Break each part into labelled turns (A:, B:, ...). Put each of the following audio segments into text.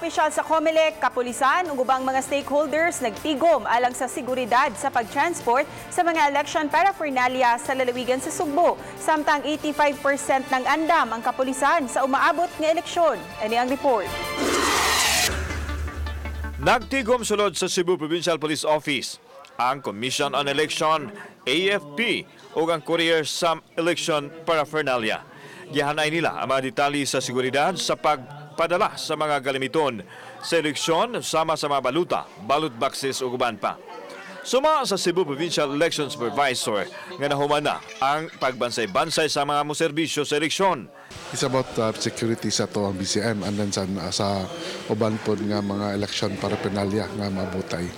A: Opisyal sa COMELEC, kapulisan ug ubang mga stakeholders nagtigom alang sa seguridad sa pagtransport sa mga election paraphernalia sa lalawigan sa Sugbo. Samtang 85% ng andam ang kapulisan sa umaabot nga eleksyon. Ani ang report.
B: Nagtigom sulod sa Cebu Provincial Police Office ang Commission on Election, AFP ug ang courier sa election paraphernalia. Gihanay nila ang mga detalye sa seguridad sa pagpadala sa mga galamiton sa eleksyon sama sa mga baluta, ballot boxes ug uban pa. Suma sa Cebu Provincial Election Supervisor nga nahuman na ang pagbansay-bansay sa mga moserbisyo sa eleksyon.
C: It's about security sa ato ang BCM and then sa uban pod nga mga election paraphernalia nga mabutay.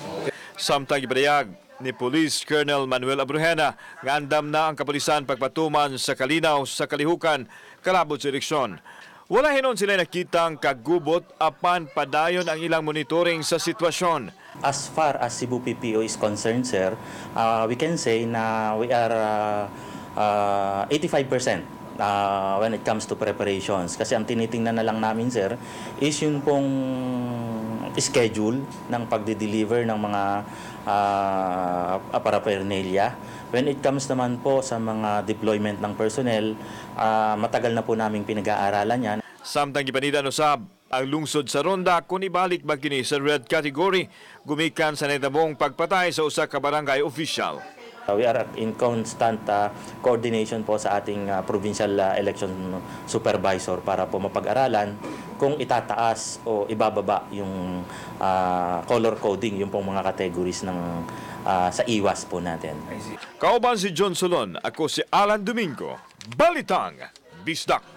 B: Samtang gipadayag ni Police Colonel Manuel Abrugena nga andam na ang kapulisan pagpatuman sa kalinaw sa kalihukan kalabot sa eleksyon. Wala hinon sila nakitang kagubot apan padayon ang ilang monitoring sa sitwasyon.
D: As far as Cebu PPO is concerned, sir, we can say na we are 85% when it comes to preparations. Kasi ang tinitingnan na lang namin, sir, is yung pong schedule ng pagde-deliver ng mga paraphernalia. When it comes naman po sa mga deployment ng personnel, matagal na po naming pinag-aaralan yan.
B: Samtang gipanida usab ang lungsod sa Ronda kung ibalik ba kini sa red category gumikan sa nahitabong pagpatay sa usa ka barangay official.
D: We are in constant coordination po sa ating provincial election supervisor para po mapag-aralan kung itataas o ibababa yung color coding, yung pong mga categories ng sa iwas po natin.
B: Kauban si John Solon, ako si Alan Domingo. Balitang Bisdak.